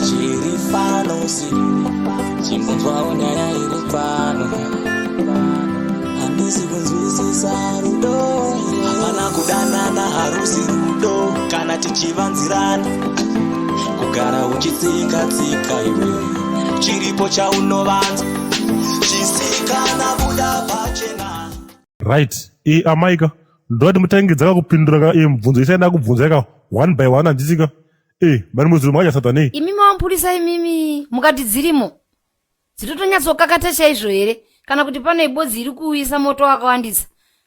Chiri pano si chimbonzwawo nyaya iri pano. Handisi kunzwisisa rudo. Hapana kudanana, harusi rudo kana tichivanzirana. Kugara uchitsika tsika iwe, chiripo chaunovanza chisikana, buda pachena. Right, e amaika, ndoti mutange dzakakupindura ka mubvunzo isaenda kubvunza ka one by one, handitika mari muzuru makadya sadza nei? Imimi wamupurisa, imimi mukati dzirimo dzitotonyatsokakata chaizvo here, kana kuti pane ibodzi iri kuuyisa moto wakawandisa,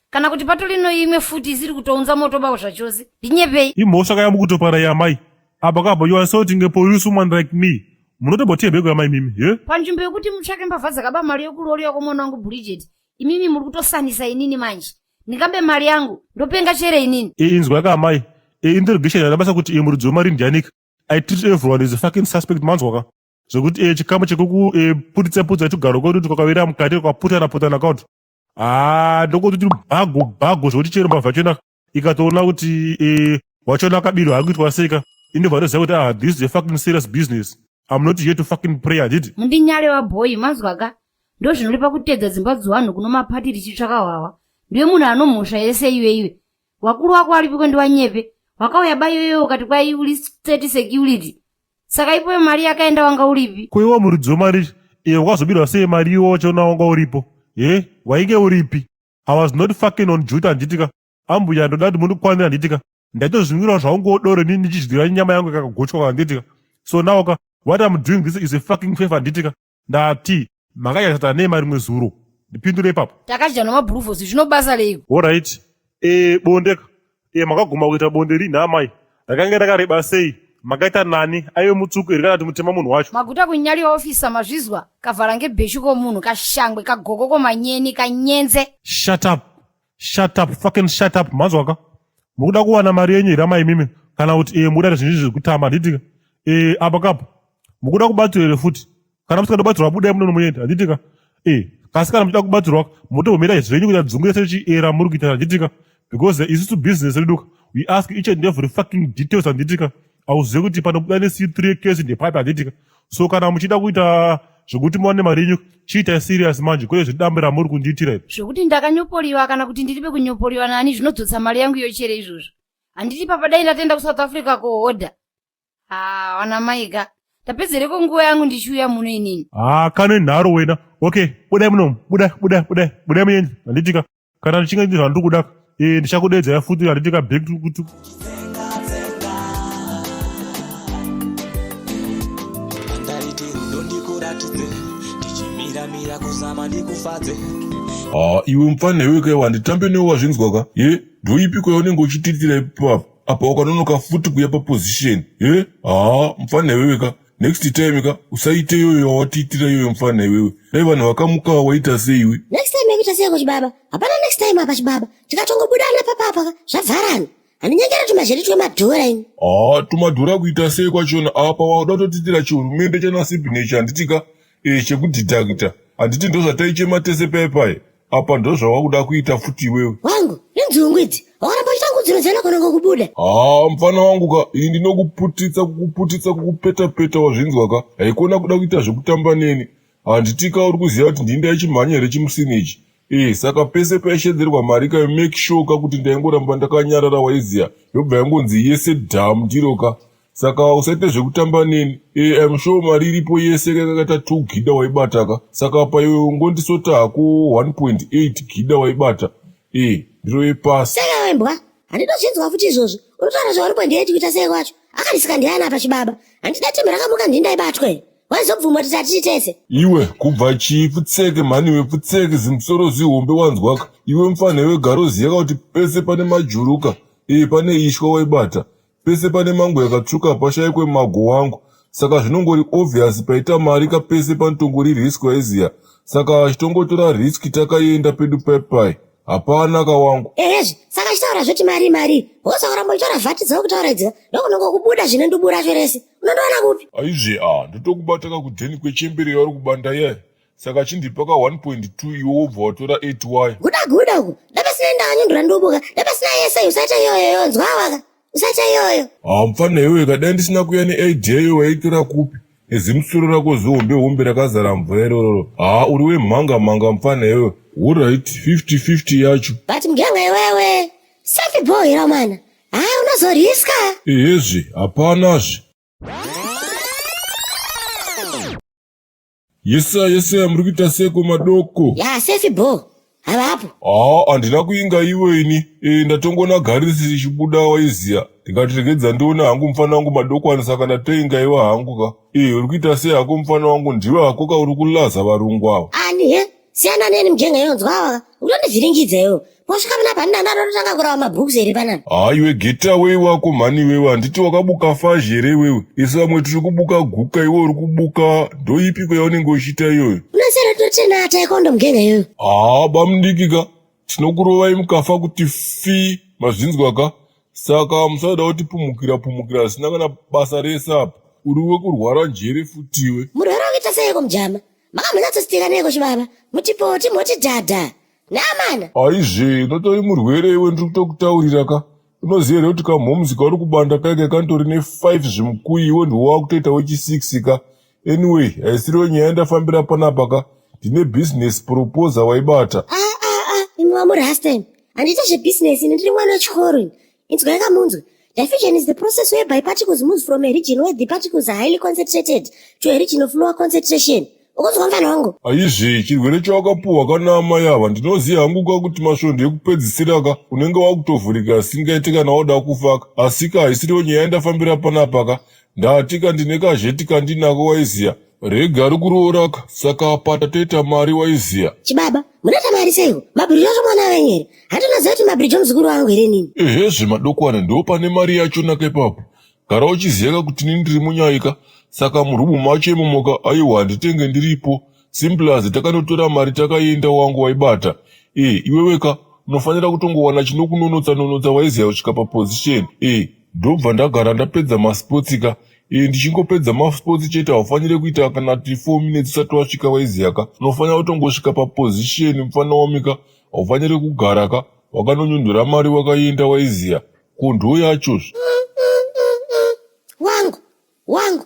kana kuti patorino imwe futi isiri kutounza moto bawo zvachose? Ndinyepei. Imhosva kaya mukutopara yamai apa kapa. You are assaulting a police woman like me. Munotombotembeko yamai mimi ye? Panzvimbo yekuti mutsvake mbavha dzakaba mari yekuroriwa kwomwana wangu Bridget, imimi muri kutosanisa inini. Manje ndingabe mari yangu? Ndopenga chere inini? Inzwa ka amai, interrogation yana basa kuti muridzi wemari ndianika. I treat everyone as a fucking suspect, manzwa ka? Zvekuti chikamu chekukuputitsa putsa chigaro kwedu twakawira mukati kwakaputana putana kauti, haa, ndokuti bhago bhago, zvekuti chero mbavha chona ikatoona kuti wachona akabirwa akuitwa seika, inobva toziva kuti, ah, this is a fucking serious business. I'm not here to fucking pray, handiti? Mundinyale wabhoyi, manzwa ka? Ndo zvinoripa kutedza dzimba dzevanhu kuno mapati richitsvaka hwahwa. Ndiwe munhu anomhosva yese iwe. Iwe wakuru wako aripiko? Ndiwanyepe. Wakauya ba iwewe ukati kwai uri state security, saka ipoyo mari yakaenda wanga uripi? Kuiwa muridzi wemari wakazobirwa sei mari iwo wachona wanga uripo? Ye, wainge uripi? I was not fucking on duty, handitika? Ambuya, ndoda kuti mundikwanira, handitika? Ndaitozvimwirawo zvaungodoro inini ndichidyira nyama yangu yakagochwa, handitika? So now ka, what I'm doing, this is a fucking favor, handitika? Ndati makadya sadza nei marimwe zuro? Ndipindure ipapo. Takadya nomabhurufosi, zvino basa reiko? Alright, bonde ka, makaguma kuita bonde rini amai? Rakange rakareba sei? Makaita nani? Aive mutsvuku here kana kuti mutema munhu wacho? Maguta kunyaliwa ofisa, mazvizwa? Kavhara ngebheshu komunhu, kashangwe, kagoko komanyeni, kanyenze. Shut up, shut up, fucking shut up, manzwa ka? Mukuda kuwana mari yenyu here amai imimi, kana kuti mukuda zvinhu zvekutamba, handitika? Apa kapo mukuda kubatsirwa here futi? Kana musingada kubatsirwa, budai munono muende, handitika? Kasi kana muchida kubatsirwa, motombomira zvenyu kuita dzungu rese chiera muri kuita, handitika? Because isusu business redu, we ask each and every fucking details, handitika? Auzive kuti panobuda nec3 case ndepapi, handitika? So kana muchida kuita zvekuti muwane mari yenyu, chiitai serious manje, kwete zvedambe ramuri kundiitira iri. Zvokuti ndakanyoporiwa kana kuti ndiripe kunyopoliwa nani, zvinodzosa mari yangu yochere izvozvo, handiti? Papa, dai ndatenda kuSouth Africa kohodha. Ha, wana maika, ndapedzereko nguva yangu ndichiuya muno inini? Ha, kane nharo wena. Okay, budai munomu, budai, budai, budai, budai muende, handitika? Kana ndichinge ndizvo zvandiri kuda, ndichakudedzai futi, handitika? Back to kuti Tsenga, ndaiti rudo ndikuratidze, tichimiramira kuzama ndikufadze. Ha, iwe mufana iwe kai, wanditambe newe, wazvinzwa ka? Ye, ndoipiko yaunenge uchitiitira ipapo apa? Ukanonoka futi kuya paposition ye, ha, mufana iwewe ka, next time ka usaite iyoyo yawatiitira iyoyo. Mufana iwewe, dai vanhu vakamuka waita sei iwe? Next time yekuita seiko, chibaba? Hapana next time apa, chibaba. Tikatongobudana papapa ka, zvavharana. Handinyengera tumazheri twemadhora ini. Ha, tumadhora kuita sei kwachona? Apa wauda kutotitira chihurumende chanasignature, handiti ka? Chekudhidhakita, handiti? Ndozvataichema tese pai apa, ndozvawakuda kuita futi iwewe. Wangu nenzungu idzi, wakaramba uchiita ngudziro dzenogona kubuda. Ha, mufana wangu ka, iyi ndinokuputitsa, kukuputitsa, kukupeta-peta, wazvinzwa ka? Haikona kuda kuita zvekutamba neni, handitika? Uri kuziva kuti ndini ndaichimhanya here chimusini ichi? Saka pese paishedzerwa mari ka, make sure ka kuti ndaingoramba ndakanyarara, waiziya, yobva yangonzi yese dham ndiro ka. Saka usaite zvekutamba neni. I'm sure mari iripo yese kakakaita 2 gida waibata ka. Saka apa iwe ungondisota hako 1.8 gida waibata. Ndiro yepasi. Saka wembwa, handidozvinzwa futi izvozvo. Unotaura zve 1.8 kuita sei kwacho? Akarisika ndiani apa, chibaba? Handida timu rakamuka, ndini ndaibatwa. Waizobvuma kuti tatiri tese? Iwe kubva chii? Pfutseke mhani iwe, pfutseke, zimusoro zihombe, wanzwaka iwe? Mufana iwe, garoziya kuti pese pane majuruka pane ishwa waibata, pese pane mango yakatsvuka pashaikwe mago wangu. Saka zvinongori obvious, paita mari ka, pese panotongori risk, waiziya. Saka chitongotora risk, takaenda pedu paipai, hapana kawangu. Ehezve, saka chitaura zvoti mari mari, woza kuramba uchitora vhati dzavo kutaura idzika, ndokunongo kubuda zvine ndubu racho rese. Unondoona kupi? Aizve, a, ndotokubata kakudheni kwechembere yauri kubanda iyayi. Saka chindipa ka 1.2, iwe wobva watora 8 y. Guda guda uku. Dapasina ndakanyundura ndubuka. Dapasina yese, usaita iyoyo, nzwa waka. Usaita iyoyo. Ha, mufana iwewe, kadai ndisina kuya neidea iyo, waitora kupi? Nezimusoro rako zihombe hombe rakazara mvura irororo. Haa uri wemhanga mhanga mfana iwewe. Horait 50 50 yacho. But mgenga iwewe. Safi bho here mwana. Haa unozoriska. Ehezve hapanazve. Yesaya yesaya muri kuita seko madoko. Ya sefi bho. Havapo. Haa handina kuinga iwe ini. E, ndatongoona garisi richibuda waiziya. Ndikati regedza ndione hangu mufana wangu madokwani saka ndatoinga iwe hangu ka. E, uri kuita sei hako mufana wangu ndiwe hako ka uri kulaza varungu ava. Ani he? Siyana neni mujenga yonzwa ava. Unondivhiringidza iwe. Posvika panapa handina ndatotanga kurava mabooks here panapa. Haa iwe get away wako mhani iwewe handiti wakabuka fazhi here iwewe. Isu vamwe tiri kubuka guka iwe uri kubuka ndoipiko yaunenge uchiita iyoyo. Unosera totena taekwondo mugenga iyoyo. Haa bamudiki ka tinokurovai mukafa kuti fi mazvinzwa ka saka musada kuti pumukira pumukira zvisina kana basa rese apa uri wekurwara njere futiwe. Murwere wakuita seiko mujama? Makambonyatsositika neiko chibaba? Mutipoti moti dhadha. Namana. Aizve unotori murwere iwe ndiri kutokutaurira ka unoziva here kuti kamhomzi kauri kubanda kaike kanitori ne5 zvimukuyi iwe ndiwo wakutoita wechi6 ka anyway haisiriyo nyaya yandafambira panapa ka ndine business proposal waibata Ah ah ah, imi wamurasta imi. Handiite zvebusiness ini ndiri mwana wechikoro ini. Inzwai kamunzwe. Diffusion is the process whereby particles move from a region where the particles are highly concentrated to a region of lower concentration. Ukunzwa mfana wangu? Aizve chirwere chawakapuhwa kana amai ava ndinoziva hangu ka kuti masvondo ekupedzisira ka unenge wakutovhurika asingaite kana wauda kufa ka asika haisiriyo nyaya yandafambira panapa ka ndati ka ndine kazheti kandinako waiziya rega ari kuroora ka saka apa tatoita mari waiziya Chibaba, munoita mari seiko? Mabhiriji acho mwana wenyu here? Handinoziva kuti mabhiriji omuzukuru wangu here nini? Ehezve madokwana ndo pane mari yacho naka ipapo gara uchiziva ka kuti ini ndiri munyaika saka murumu macho imomo ka aiwa handitenge ndiripo simple as takanotora mari takaenda wangu waibata e iwewe ka unofanira kutongowana chinokunonotsa nonotsa waiziva kusvika paposition e ndobva ndagara ndapedza masports ka e ndichingopedza masports chete haufanire kuita kana ti 4 minutes usati wasvika waiziva ka unofanira kutongosvika paposition mufana wamika haufaniri kugara ka wakanonyundura mari wakaenda waiziya ko ndo yachozve Wangu, wangu.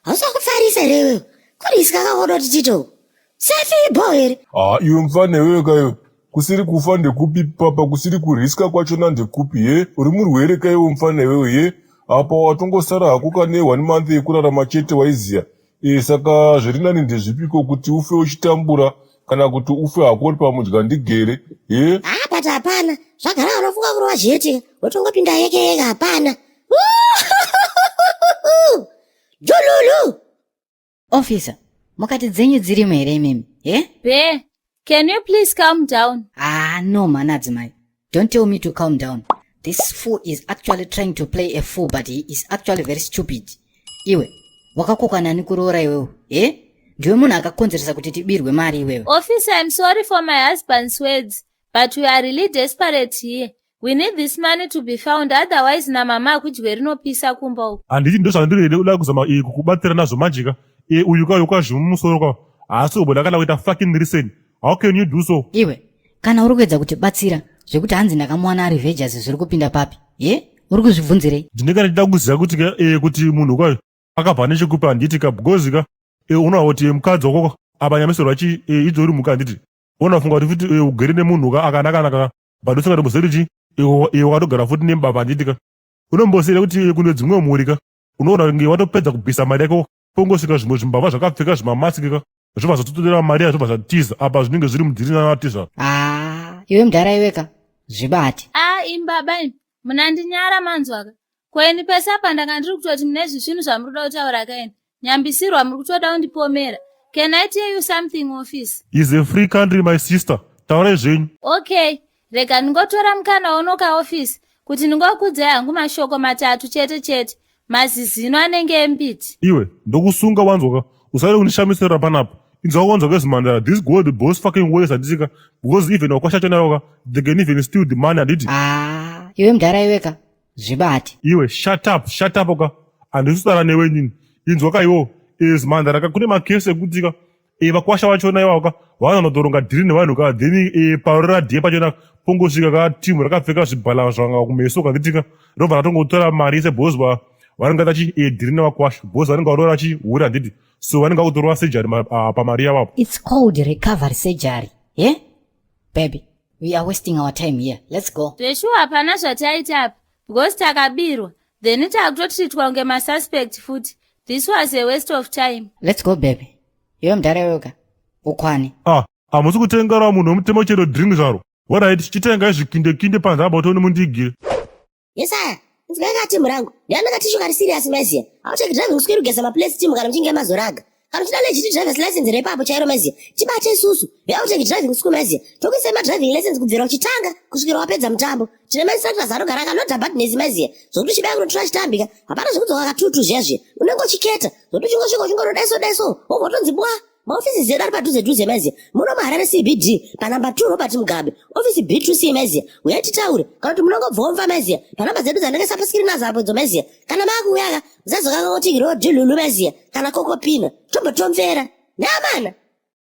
Hausa kufarisa here iwewe? Kuriska kakoda kuti tito. Sefi bho here? Ah, iwe mfana iwewe kaiwe kusiri kufa ndekupi papa kusiri kuriska kwachona ndekupi ye uri murwere kaiwe mfana iwewe ye apa watongosara hako kane one month yekurarama chete waiziya e, saka zviri nani ndezvipiko kuti ufe uchitambura kana kuti ufe hako uri pamudya ndigere ye Ah, but hapana. Zvagara unofunga kurova zheti. Wotongopinda yeke yeke hapana. Jululu. Officer, mukati dzenyu dzirimo here imimi? He? Be, can you please calm down? Ah, no, man, adzimai. Don't tell me to calm down. This fool is actually trying to play a fool, but he is actually very stupid. Iwe, wakakokwa nani kuroora iwewe? Eh? Ndiwe munhu akakonzeresa kuti tibirwe mari iwewe. Officer, I'm sorry for my husband's words, but we are really desperate here. We need this money to be found, otherwise namama akudye rinopisa kumba uku. Handiti ndozvandiri kuda kuzama eh, kukubatsira nazvo manje ka. Eh, uyu ka uyu kwazvimumusoro ka. Haasi kuboda kana kuita fucking listen. How can you do so? Iwe, kana uri kuedza kutibatsira zvekuti hanzi ndakamuwana ari vhejas zviri kupinda papi? Ye? Uri kuzvibvunzirei? Ndinenge ndichida kuziva kuti ka eh, kuti munhu kwayo akabva nechekupi handiti ka because ka eh, unoona kuti mukadzi wako ka apa nyamisirwa chi eh, idzo uri mhuka handiti unofunga kuti futi eh, ugere nemunhu ka akanaka ka but usingatombozeri chi iwe wakatogara futi nembavha handiti ka unombosiyira kuti kune dzimwe mhuri ka unoona kunge watopedza kubvisa mari yako pongosvika zvimwe zvimbavha zvakapfeka zvimamasiki ka zvobva zvatotodera mari yacho zvobva zvatiza apa zvinenge zviri mudhiri navatiza Ah, iwe mudhara iwe ka zvibate. Ah, imbaba imi, munandinyara manzwaka. Ko ini pese apa ndanga ndiri kutoti mune zvisvinu zvamuri kuda kutaura kaini. Nyambisirwa muri kutoda kundipomera. Can I tell you something office? Is a free country my sister taurai zvenyu. Okay, rega ndingotora mukana uno ka office kuti ndingokudzai hangu mashoko matatu chete chete. Mazizino anenge embiti. Iwe ndokusunga wanzwa ka usade kundishamisira panapa inzwa wanzwa kezimandara this go the boss fucking ways handiti ka because even wakwasha nayo ka they can even steal the money handiti. Ah, iwe mudhara iwe ka zvibate. Iwe shut up shut up ka handisi kutaura newe inini inzwa ka iwo zimandara ka kune makesi ekuti ka e, vakwasha vachona ivavo ka vanonotoronga dhiri nevanhu ka then e, parora dhiye pachona pongosvika ka timu rakapfeka zvibhala zvanga kumeso kanditika robva ratongotora mari yese because Vanenge vaita chi deal nevakwasha because vanenge varoora chi hure handiti. So vanenge vakutorova surgery pamari yavo apo. It's called recovery surgery. Yeah? Baby, we are wasting our time here. Let's go. Zveshuwa hapana zvataita apa because takabirwa then takutotreatwa kunge masuspect futi. This was a waste of time. Let's go baby. Iwe mudhara iwe ukwane. Ah, hamusi kutengera munhu wemutemo chero drink zvaro. Alright, chitengai zvikindekinde panze apa tione mundigire. Yesaya, inzwai ka timu rangu. Ndiani katishu kari serious maiziya. Aucheki driving school kugeza maplace team kana muchinge mazoraga. Kana uchida legit driver's license repapo chairo maiziya. Tibate isusu. Veaucheki driving school maiziya. Tokuisai madriving lessons kubvira uchitanga kusvikira wapedza mutambo. Tine mainstructors anogara akalodha badness maiziya. Zvokuti uchibaya kunotora chitambika. Hapana zvekudzoka katutu zviya zviya. Unenge uchiketa. Zvokuti uchingosvika uchingono daiso. Wobva watonzi bwa. Maofisi edu ari padhuze dhuze maiziya. Muno muHarare CBD panamba 2 Robert Mugabe. Ofisi B2C maiziya. Uyai titaure. Kana kuti munongobvomva maiziya. Panamba dzedu dzandakaisa paskrini nadzo apo idzo maiziya. Kana maakuuyaka musazokanganwa kuti rodhilulu maiziya. Kana kokopina. Tombotomvera. Neamana.